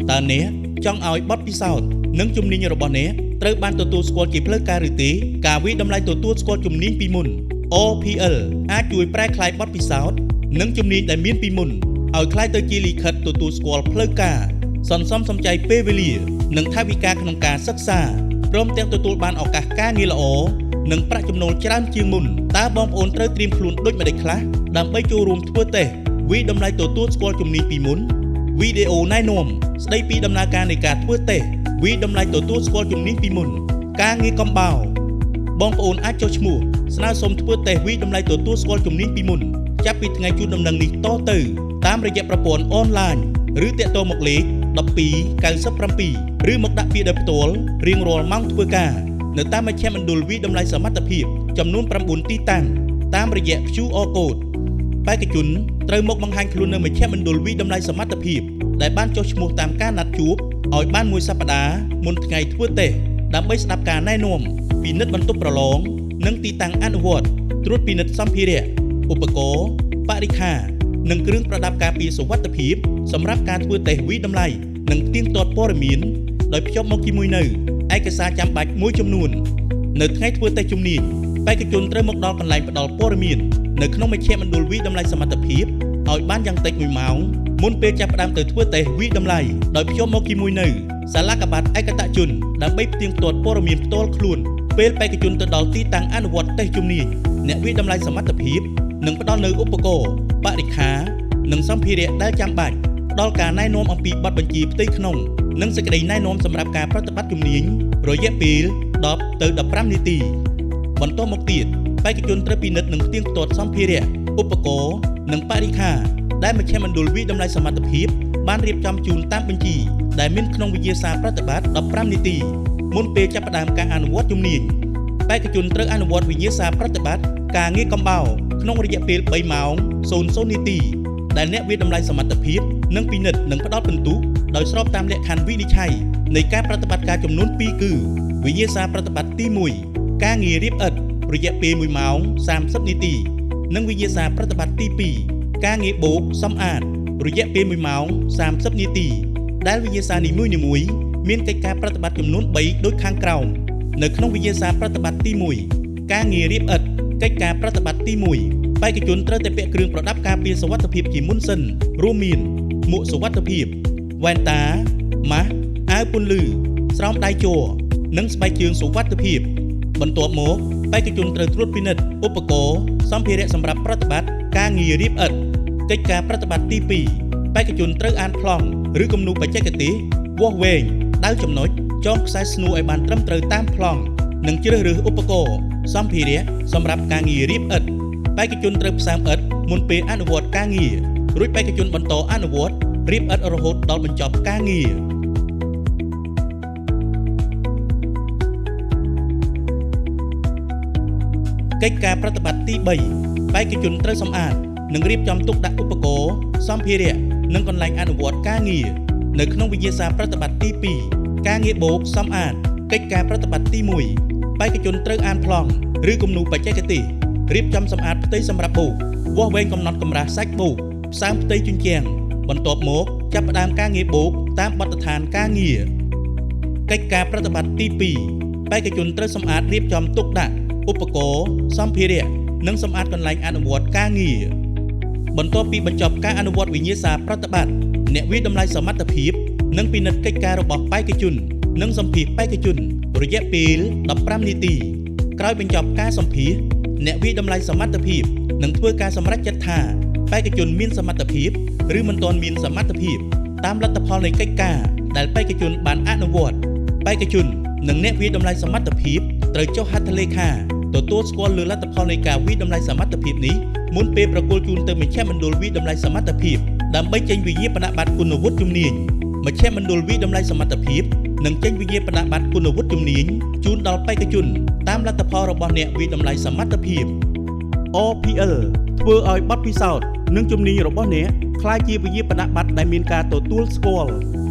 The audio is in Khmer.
តើអ្នកចង់ឲ្យបទពិសោធន៍និងជំនាញរបស់អ្នកត្រូវបានទទួលស្គាល់ជាផ្លូវការឬទេការវាយតម្លៃទទួលស្គាល់ជំនាញពីមុន OPL អាចជួយប្រែក្លាយបទពិសោធន៍និងជំនាញដែលមានពីមុនឲ្យក្លាយទៅជាលិខិតទទួលស្គាល់ផ្លូវការសន្សំសំចៃពេលវេលានិងថវិកាក្នុងការសិក្សាព្រមទាំងទទួលបានឱកាសការងារល្អនិងប្រាក់ចំណូលច្រើនជាងមុនតើបងប្អូនត្រូវត្រៀមខ្លួនដូចម្តេចខ្លះដើម្បីចូលរួមធ្វើតេស្តវាយតម្លៃទទួលស្គាល់ជំនាញពីមុនវីដេអូណែនាំស្ដីពីដំណើរការនៃការធ្វើតេស្តវាយតម្លៃទទួលស្គាល់ជំនាញពីមុនការងារកំបោរបងប្អូនអាចចុះឈ្មោះស្នើសុំធ្វើតេស្តវាយតម្លៃទទួលស្គាល់ជំនាញពីមុនចាប់ពីថ្ងៃជូនដំណឹងនេះតទៅតាមរយៈប្រព័ន្ធអនឡាញឬតាក់ទងមកលេខ1297ឬមកដាក់ពាក្យដោយផ្ទាល់រៀងរាល់ម៉ោងធ្វើការនៅតាមមជ្ឈមណ្ឌលវាយតម្លៃសមត្ថភាពចំនួន9ទីតាំងតាមរយៈ QR code បេក្ខជនត្រូវមកបង្ហាញខ្លួននៅមជ្ឈមណ្ឌលវាយតម្លៃសមត្ថភាពដែលបានចុះឈ្មោះតាមការណាត់ជួបឲ្យបានមួយសប្តាហ៍មុនថ្ងៃធ្វើតេស្តដើម្បីស្ដាប់ការណែនាំពិនិត្យបន្ទប់ប្រឡងនិងទីតាំងអនុវត្តត្រួតពិនិត្យសម្ភារៈឧបករណ៍បរិក្ខារនិងគ្រឿងប្រដាប់ការពារសុវត្ថិភាពសម្រាប់ការធ្វើតេស្តវាយតម្លៃនិងផ្ទៀងផ្ទាត់ព័ត៌មានដោយភ្ជាប់មកជាមួយនៅឯកសារចាំបាច់មួយចំនួននៅថ្ងៃធ្វើតេស្តជំនាញបេក្ខជនត្រូវមកដល់កន្លែងផ្ដល់ព័ត៌មាននៅក្នុងមជ្ឈមណ្ឌលវាយតម្លៃសមត្ថភាពឲ្យបានយ៉ាងតិច1ម៉ោងមុនពេលចាប់ផ្ដើមទៅធ្វើតេស្តវាយតម្លៃដោយភ្ជាប់មកជាមួយនៅសាលាកប័ត្រឯកតជនដើម្បីផ្ទៀងផ្ទាត់ព័ត៌មានផ្ទាល់ខ្លួនពេលបេក្ខជនទៅដល់ទីតាំងអនុវត្តតេស្តជំនាញអ្នកវាយតម្លៃសមត្ថភាពនឹងផ្ដល់នូវឧបករណ៍បរិក្ខារនិងសម្ភារៈដែលចាំបាច់ផ្ដល់ការណែនាំអំពីបទបញ្ជាផ្ទៃក្នុងនិងសេចក្តីណែនាំសម្រាប់ការប្រតិបត្តិជំនាញរយៈពេល10ទៅ15នាទីបន្តមកទៀតបេក្ខជនត្រូវពិនិត្យនិងផ្ទៀងផ្ទាត់សម្ភារៈឧបករណ៍និងបរិក្ខារដែលមជ្ឈមណ្ឌលវាយតម្លៃសមត្ថភាពបានរៀបចំជូនតាមបញ្ជីដែលមានក្នុងវិញ្ញាសាប្រតិបត្តិ15នាទីមុនពេលចាប់ផ្ដើមការអនុវត្តជំនាញបេក្ខជនត្រូវអនុវត្តវិញ្ញាសាប្រតិបត្តិការងារកំបោរក្នុងរយៈពេល3ម៉ោង00នាទីដែលអ្នកវាយតម្លៃសមត្ថភាពនិងពិនិត្យនិងផ្ដល់ពិន្ទុដោយស្របតាមលក្ខខណ្ឌវិនិច្ឆ័យនៃការប្រតិបត្តិការចំនួន2គឺវិញ្ញាសាប្រតិបត្តិទី1ការងាររៀបឥដ្ឋរយៈពេល1ម៉ោង30នាទីនិងវិញ្ញាសាប្រតិបត្តិទី2ការងារបូកសម្អាតរយៈពេល1ម៉ោង30នាទីដែលវិញ្ញាសានីមួយៗមានកិច្ចការប្រតិបត្តិចំនួន3ដូចខាងក្រោមនៅក្នុងវិញ្ញាសាប្រតិបត្តិទី1ការងាររៀបឥដ្ឋកិច្ចការប្រតិបត្តិទី1បេក្ខជនត្រូវតែពាក់គ្រឿងប្រដាប់ការពារសុវត្ថិភាពជាមុនសិនរួមមានមួកសុវត្ថិភាពវ៉ែនតាម៉ាស់អាវពន្លឺស្រោមដៃជ័រនិងស្បែកជើងសុវត្ថិភាពបន្ទាប់មកបេក្ខជនត្រូវត្រួតពិនិត្យឧបករណ៍សម្ភារៈសម្រាប់ប្រតិបត្តិការងាររៀបឥដ្ឋកិច្ចការប្រតិបត្តិទី2បេក្ខជនត្រូវអានប្លង់ឬគំនូរបច្ចេកទេសវាស់វែងដៅចំណុចចងខ្សែស្នួរឲ្យបានត្រឹមត្រូវតាមប្លង់និងជ្រើសរើសឧបករណ៍សម្ភារៈសម្រាប់ការងាររៀបឥដ្ឋបេក្ខជនត្រូវផ្សើមឥដ្ឋមុនពេលអនុវត្តការងាររួចបេក្ខជនបន្តអនុវត្តរៀបឥដ្ឋរហូតដល់បញ្ចប់ការងារកិច្ចការប្រតិបត្តិទី3បេក្ខជនត្រូវសម្អាតនិងរៀបចំទុកដាក់ឧបករណ៍សម្ភារៈនិងកន្លែងអនុវត្តការងារនៅក្នុងវិញ្ញាសាប្រតិបត្តិទី2ការងារបូកសម្អាតកិច្ចការប្រតិបត្តិទី1បេក្ខជនត្រូវអានប្លង់ឬគំនូរបច្ចេកទេសរៀបចំសម្អាតផ្ទៃសម្រាប់បូកវាស់វែងកំណត់កម្រាស់សាច់បូកផ្សើមផ្ទៃជញ្ជាំងបន្ទាប់មកចាប់ផ្ដើមការងារបូកតាមបទដ្ឋានការងារកិច្ចការប្រតិបត្តិទី2បេក្ខជនត្រូវសម្អាតរៀបចំទុកដាក់ឧបករណ៍សម្ភារៈនិងសម្អាតកន្លែងអនុវត្តការងារបន្ទាប់ពីបញ្ចប់ការអនុវត្តវិញ្ញាសាប្រតិបត្តិអ្នកវាយតម្លៃសមត្ថភាពនិងពិនិត្យកិច្ចការរបស់បេក្ខជននិងសម្ភាសបេក្ខជនរយៈពេល15នាទីក្រោយបញ្ចប់ការសម្ភាសអ្នកវាយតម្លៃសមត្ថភាពនិងធ្វើការសម្រេចចិត្តថាបេក្ខជនមានសមត្ថភាពឬមិនទាន់មានសមត្ថភាពតាមលទ្ធផលនៃកិច្ចការដែលបេក្ខជនបានអនុវត្តបេក្ខជននិងអ្នកវាយតម្លៃសមត្ថភាពត្រូវចុះហត្ថលេខាទទួលស្គាល់លើលទ្ធផលនៃការវាយតម្លៃសមត្ថភាពនេះមុនពេលប្រគល់ជូនទៅមជ្ឈមណ្ឌលវាយតម្លៃសមត្ថភាពដើម្បីចេញវិញ្ញាបនបត្រគុណវុឌ្ឍជំនាញមជ្ឈមណ្ឌលវាយតម្លៃសមត្ថភាពនិងចេញវិញ្ញាបនបត្រគុណវុឌ្ឍជំនាញជូនដល់បេក្ខជនតាមលទ្ធផលរបស់អ្នកវាយតម្លៃសមត្ថភាព OPL ធ្វើឲ្យបទពិសោធន៍និងជំនាញរបស់អ្នកក្លាយជាវិញ្ញាបនបត្រដែលមានការទទួលស្គាល់។